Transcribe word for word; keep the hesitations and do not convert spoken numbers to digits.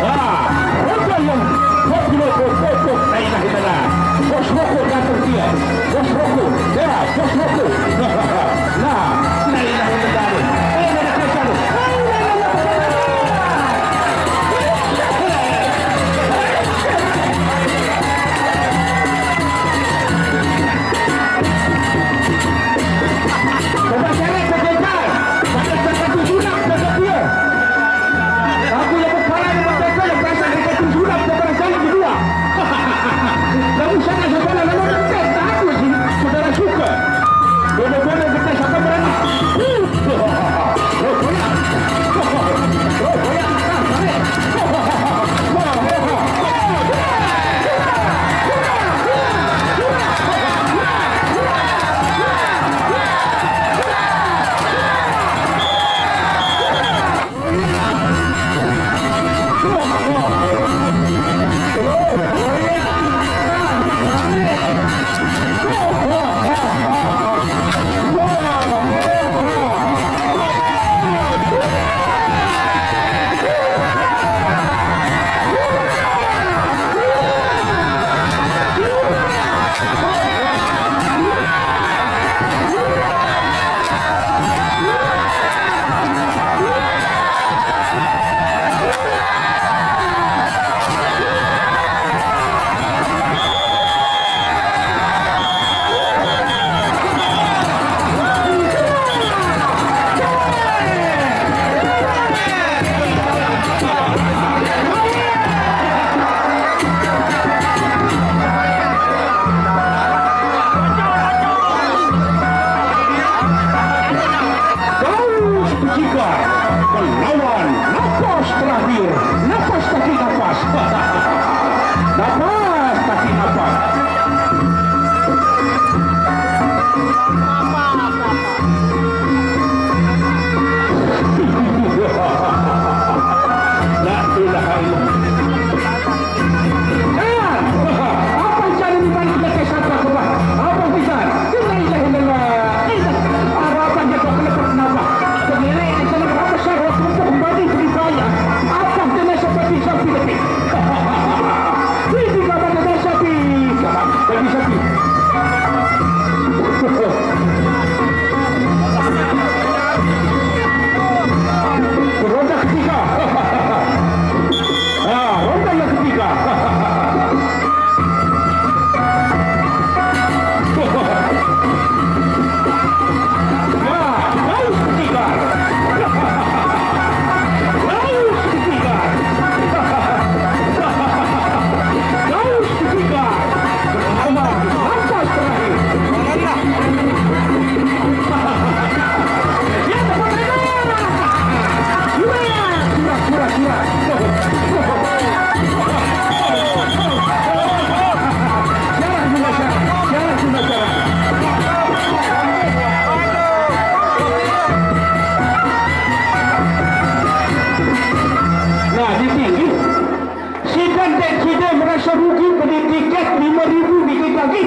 Wah, rokok yang popular, rokok, rokok, la ilaha illallah. Bos rokok datang dia. Bos rokok, ya, bos rokok. Nah, la ilaha illallah. Eh, mana kerja lu? Coba cari sebentar. Ada satu sunat dekat dia. Aku yang berpahala dengan mereka yang berasal dari satu sunat dekat kali kedua. Kamu sana sekolah lalu dekat aku sih, saudara suka. Benar-benar kita sama berani. Terus berjigar melawan nafas terakhir, nafas tarik nafas. Nafas tarik nafas. La ilaha illallah. Eh, apa yang jadi di balik kita siapa coba? Apa kita? Inna lillahi wa inna ilaihi raji'un. Apa yang kita kenapa? Sebenarnya kita kenapa saya harus untuk kembali beri bayar? Apa kena seperti sapi lebih? Ini kabar dengan sapi. Kabar bagi sapi. Ronda ketiga. Ah, ronda yang ketiga. Nah, di tinggi. Sidang dan sidang merasa rugi beli tiket lima ribu dikit lagi.